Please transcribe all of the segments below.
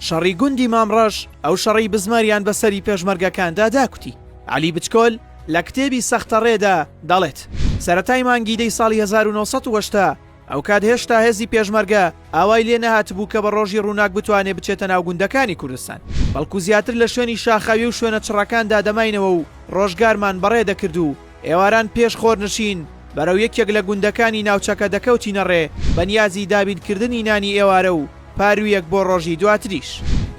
شەڕی گوندی مامڕەش ئەو شەڕەی بزماریان بە سەری پێشمەرگەکاندا داکوتی. عەلی بچکۆل لە کتێبی سەختەڕێدا دەڵێت، سەرەتای مانگی دەی ساڵی 1980 ئەوکات هێشتا هێزی پێشمەرگە ئاوای لێ نەهاتبوو کە بە ڕۆژی ڕووناک بتوانێ بچێتە ناو گوندەکانی کوردستان، بەڵکو زیاتر لە شوێنی شاخاوی و شوێنە چڕەکاندا دەماینەوە و ڕۆژگارمان بەڕێ دەکرد و ئێواران پێش خۆرنشین بەرەو یەکێک لە گوندەکانی ناوچەکە دەکەوتینە ڕێ بە نیازی دابینکردنی نانی ئێوارە و پاروویەک بۆ ڕۆژی دواتریش.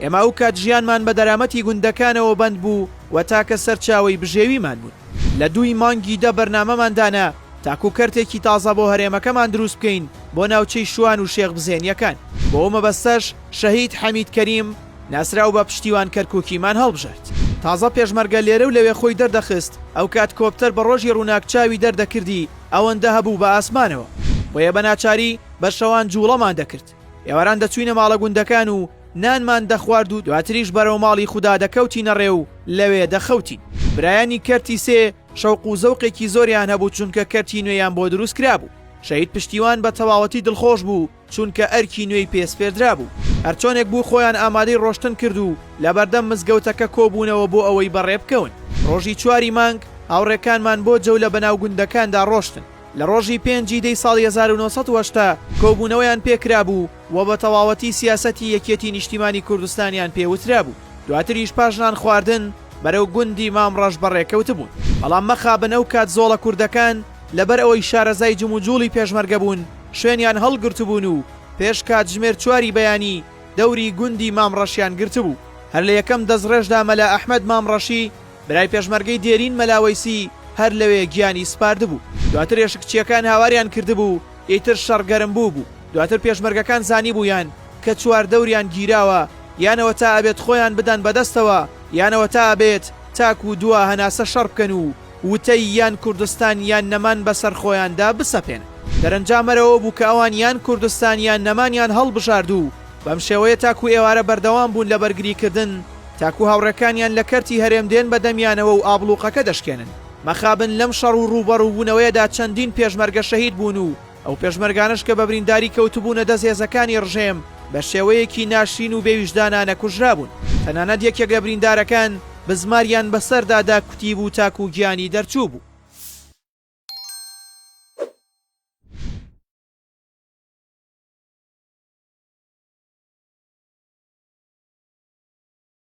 ئێمە ئەوکات ژیانمان بە دەرامەتی گوندەکانەوە بەند بوو و تاکە سەرچاوەی بژێویمان بوون. لە دووی مانگی دە بەرنامەمان دانا تاکو کەرتێکی تازە بۆ هەرێمەکەمان دروست بکەین بۆ ناوچەی شوان و شێخ بزێنییەکان. بۆ ئەو مەبەستەش شەهید حەمید کەریم ناسراو بە پشتیوان کەرکوکیمان هەڵبژارد. تازە پێشمەرگە لێرە و لەوێ خۆی دەردەخست، ئەوکات کۆپتەر بە ڕۆژی ڕووناک چاوی دەردەکردی ئەوەندە هەبوو بە ئاسمانەوە. بۆیە بە ناچاری بە شەوان جووڵەمان دەکرد. ئێواران دەچووینە ماڵە گوندەکان و نانمان دەخوارد و دواتریش بەرەو ماڵی خودا دەکەوتینە ڕێ و لەوێ دەخەوتین. برایانی کەرتی سێ شەوق و زەوقێکی زۆریان هەبوو چونکە کەرتی نوێیان بۆ دروست کرابوو. شەهید پشتیوان بە تەواوەتی دڵخۆش بوو چونکە ئەرکی نوێی پێ سپێردرابوو. هەرچۆنێک بوو خۆیان ئامادەی ڕۆشتن کرد و لەبەردەم مزگەوتەکە کۆبوونەوە بۆ ئەوەی بەڕێ بکەون. ڕۆژی چواری مانگ هاوڕێکانمان بۆ جەولە بەناو گوندەکاندا ڕۆشتن. لە ڕۆژی پێنج ی دەی ساڵی 1980 کۆبوونەوەیان پێ کرابوو و بە تەواوەتی سیاسەتی یەکێتی نیشتیمانی کوردستانیان پێ وترابوو. دواتریش پاش نان خواردن بەرەو گوندی مام ڕەش بەڕێ کەوتبوون. بەڵام مەخابن ئەو کات زۆڵە کوردەکان لەبەر ئەوەی شارەزای جموجوڵی پێشمەرگە بوون شوێنیان هەڵگرتبوون و پێش کاتژمێر چواری بەیانی دەوری گوندی مام ڕەشیان گرتبوو. هەر لە یەکەم دەستڕێژدا مەلا ئەحمەد مام ڕەشی برای پێشمەرگەی دێرین مەلا وەیسی هەر لەوێ گیانی سپاردبوو. دواتر ئێشکچییەکان هاواریان کردبوو، ئیتر شەڕ گەرم بووبوو. دواتر پێشمەرگەکان زانیبوویان کە چواردەوریان گیراوە، یان ئەوەتا ئەبێت خۆیان بدەن بە دەستەوە، یان ئەوەتا ئەبێت تاکوو دوا هەناسە شەڕ بکەن و وتەی یان کوردستان یان نەمان بەسەر خۆیاندا بسەپێنن. دەرەنجام هەر ئەوە بوو کە ئەوان یان کوردستان یان نەمانیان هەڵبژارد و بەم شێوەیە تاکوو ئێوارە بەردەوام بوون لە بەرگریکردن تاکو هاوڕێکانیان لە کەرتی هەرێم دێن بە دەمیانەوە و ئابڵوقەکە دەشکێنن. مەخابن لەم شەڕ و ڕووبەڕووبوونەوەیەدا چەندین پێشمەرگە شەهید بوون و ئەو پێشمەرگانەش کە بە برینداری کەوتبوونە دەست هێزەکانی ڕژێم بە شێوەیەکی ناشرین و بێویژدانانە کوژرابوون. تەنانەت یەکێک لە بریندارەکان بزماریان بەسەردا داکوتیبوو تاکو گیانی دەرچووبوو.